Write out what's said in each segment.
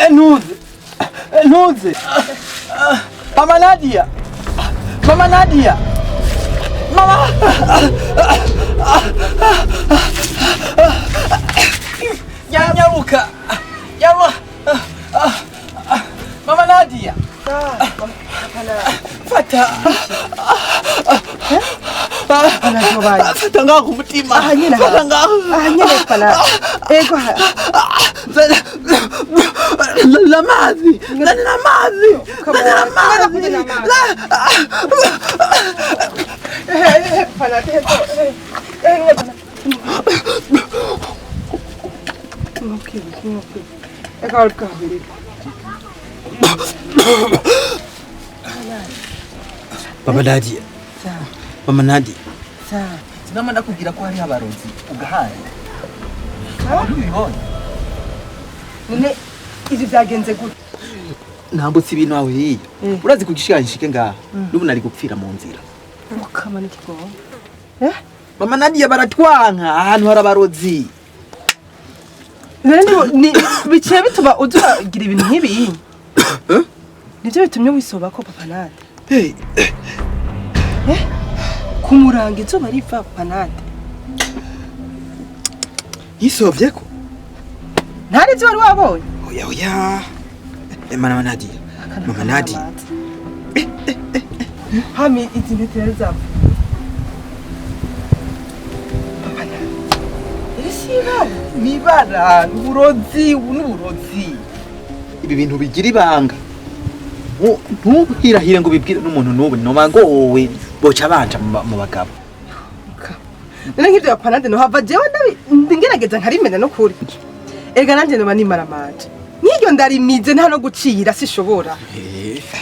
Ntuze, ntuze. Mama Nadia, Mama Nadia, mama. Nyaruka, nyaruka. Mama Nadia, fata, fata ngaho ku mutima. Aha nyene. Fata ngaho. Aha nyene pana. Ego. Amazi, zanira amazi, zanira amazi. Pana. Okay. Ego kabiri. Mama Nadia, Mama Nadia, sinama ndakubwira ko hariho abarozi ugahana, ntubibonye? None ivyo vyagenze gute? Ntambutse ibintu aho hirya, urazi kugishika nshike ngaha n'ubu nari gupfira mu nzira. Mukama n'ikigongo. Mama Nadia, baratwanka, ahantu hari abarozi. None ni biciye bituma uzagira ibintu nk'ibi? Nivyo bitumye wisoba ko, Papa Nade? Hey. Kumuranga izuba riva, Papa Nade. Yisovye ko? Ntari ivyo wari wabonye? Oya, oya. Mama Nadia, Mama Nadia. Hami izi ntete rero zapfa. Papa Nade. Iri si ibara. Nibara, n'uburozi, n'uburozi. Ibi bintu bigira ibanga. Ntuhirahire ngo ubibwire n'umuntu n'ubu, noba ngo wowe boca banja mu bagabo. None nk'ivyo, Papa Nade, nohava jewe ngerageza nkarimena no kuri. Erega nanje noba nimaramanje. Nk'iryo ndarimize nta no gucira sishobora.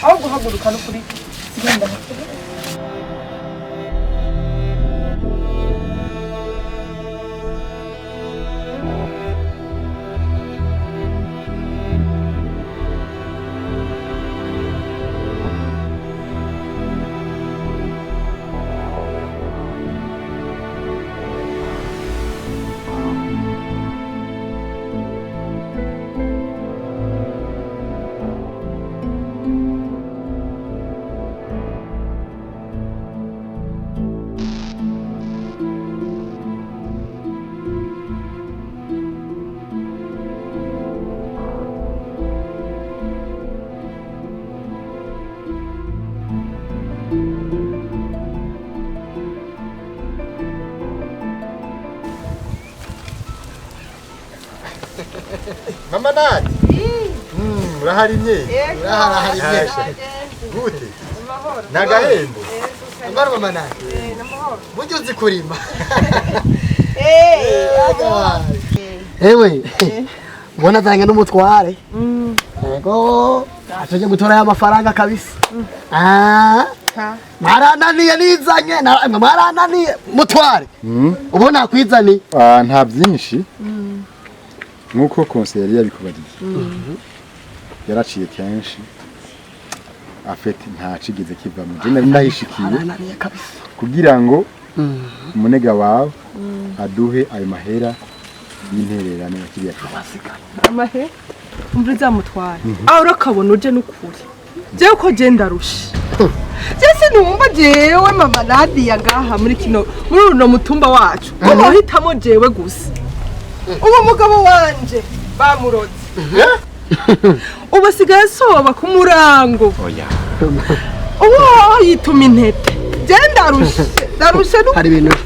Aho guhaguruka no kuri sigenda. Mama Nadi. Uraharimye? Uraharimye. Gute? Nagahembo. Amara, Mama Nadi. Burya uzi kurima. Ewe, mbona azanye n'umutware. Yego, aje gutora ya mafaranga kabisa. Ah, mwarananiye nizanye, mwarananiye mutware. Ubu nakwizaniye. Ah, nta byinshi. Nkuko conseiller yari yabikubariye. Yaraciye kenshi. Afete nta cigeze kiva mu. Je nari ndahishikiye Mwarananiye kabisa. Kugira ngo umunega wawe aduhe ayo mahera y'intererano ya kiriya kibazo. Amahe umva uzamutwara aho urakabona uje n'ukuri jewe ko je ndarushe, je sinumva jewe Mama Nadia ngaha muri kino, muri runo mutumba wacu ko bohitamo jewe gusa. Uwo mugabo wanje bamuroze, ubu asigaye asoba ku murango. Oya. Ubu yituma intete. Je ndarushe, ndarushe. Hari ibintu.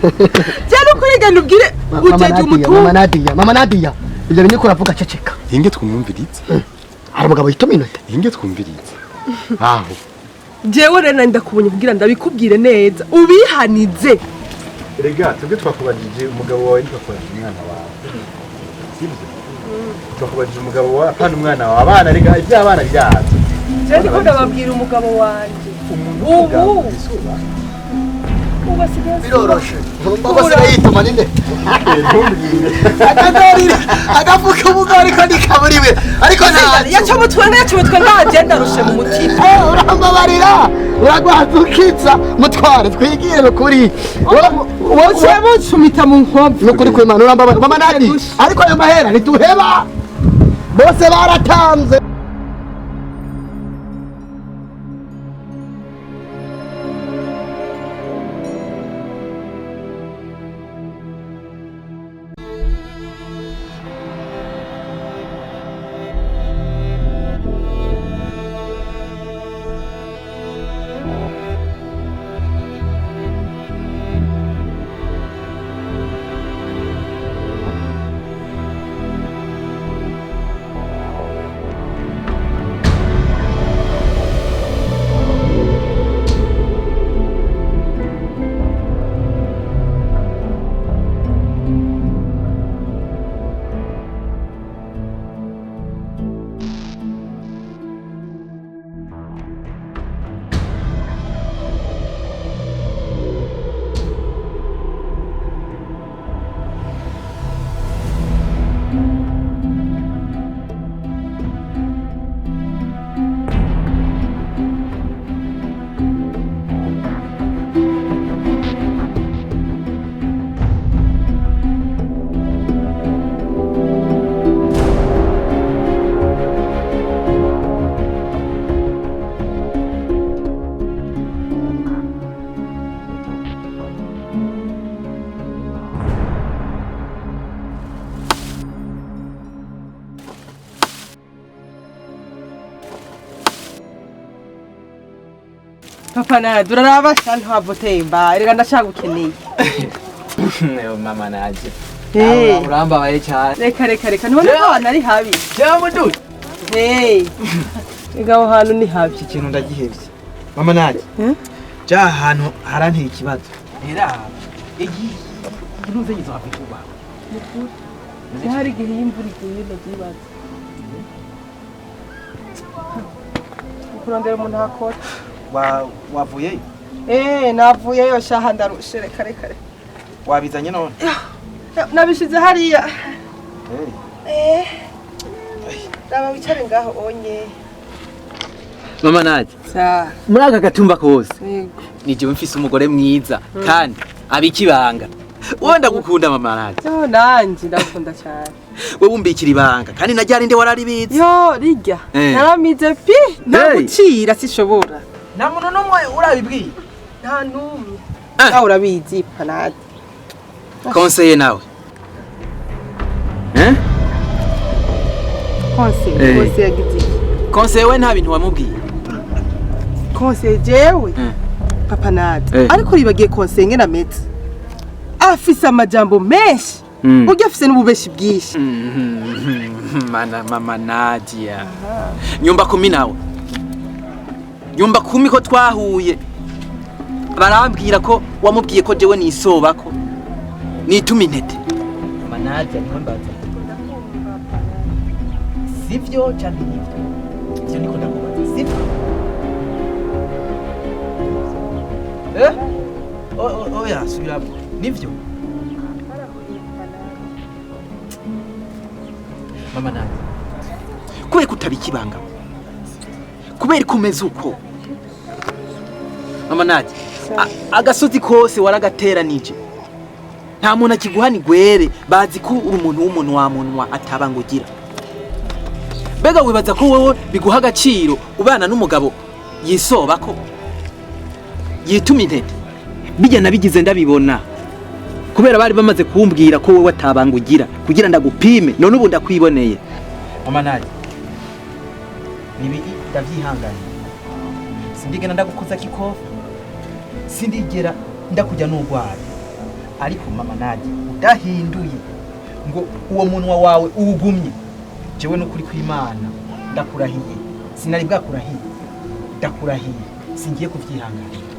Je n'ukuri genda ubwire Mama ujeje Nadia, Mama umutumba. Nadia, Mama Nadia. Ibyo bintu uravuga, ceceka. Hinge twumvirize. Hari umugabo yituma intote. Hinge twumvirize. Aho. Jewe rero nari ndakubonye kugira ndabikubwire neza ubihanize. Erega twebwe twakubajije umugabo wawe, ntitwakubajije umwana wawe. Sibyo? Twakubajije umugabo wawe, apana umwana wawe. Abana rega, iby'abana byazo. Je ndiko ndababwira umugabo wanje. Umuntu Ubu. w'umugabo izuba. Ubu asigaye asoba. Biroroshe. Urumva bose yituma ninde? Ntumbwire. Akagori agafuka umugori ko ntikaburiwe. Ariko nta Yaca umutwe, yaca umutwe, ntagenda arushe mu mutima. Urambabarira, uragwaza ukiza mutware, twigire nukuri. Wowe mucumita mu nkovu. Nukuri kwimana, urambabarira, Mama Nadi, ariko ayo mahera ntituheba, bose baratanze. Papa Nadi, uraraba sha, ntuhava reka ndacagukeneye. Mama naje. Eh. Urambabaye cyane. Reka, reka, reka, ntubona ko ahantu ari habi? Jewe mudu. Hey. Ega aho hantu ni habi. Iki kintu ndagihevye, mama naje. Eh? Ja ahantu haranteye ikibazo. Era igi ntuze yizo hafi kuba. Hari igihe iyo imvura iguye ndabyibaza. Kurondera umuntu hakora. Wa wavuye? Eh, navuyeyo shaha, ndarushe, reka, reka, reka. Wabizanye none? Nabishize hariya. Eh. Eh. Raba wicare ngaho onye. Mama naje. Sa. Muri aka gatumba kose Yego. ni jewe mfise umugore mwiza kandi abika ibanga. Wowe ndagukunda, mama naje. Yo, nanje ndakunda cyane. Wewe umbikira ibanga kandi na ryari nde wararibizi. Yo, rirya. Eh. Naramize pi. Hey. Ntagucira sishobora. Nta muntu n'umwe urabibwiye? Nta numwe. Eh. Nawe urabizi, panade. Conseiller nawe, eh? Conseil, Eh. conseil yagize iki? Conseiller we nta bintu wamubwiye? Conseil jewe. Eh. Papa Nadi. Eh. Ariko ribagiye conseil ngena meze. Afise amajambo menshi. Urya afise n'ububeshi bwinshi. Mana, mama Nadia. Nyumba kumi nawe. Nyumba kumi ko twahuye. Barambwira ko wamubwiye ko jewe nisobako. Nituma intete. Mama Nadia, niwe mbaza. Sivyo canke nivyo? Ivyo niko ndakubaza. Sivyo? Eh? Oya, subiramo. Nivyo? Mama Nadia. Kubera ko utabika ibanga, kubera ko umeze uko, mama Nadia, agasozi kose waragateranije, nta muntu akiguhana igwere, bazi ko uri umuntu w'umuntu wa munwa atabanga ugira. Mbega wibaza ko wowe biguha agaciro ubana n'umugabo yisoba ko yituma intete? Bijya nabigize ndabibona kubera bari bamaze kumbwira ko wowe atabanga ugira, kugira ndagupime. None ubu ndakwiboneye, mama Nadia. Nibi ndavyihanganye, sindigera ndagukoza kikofa, sindigera ndakujya n'urwara, ariko mama Nadia, udahinduye ngo uwo munwa wawe uwugumye, jewe n'ukuri kw'Imana ndakurahiye, sinari bwakurahiye, ndakurahiye, singiye kuvyihanganira.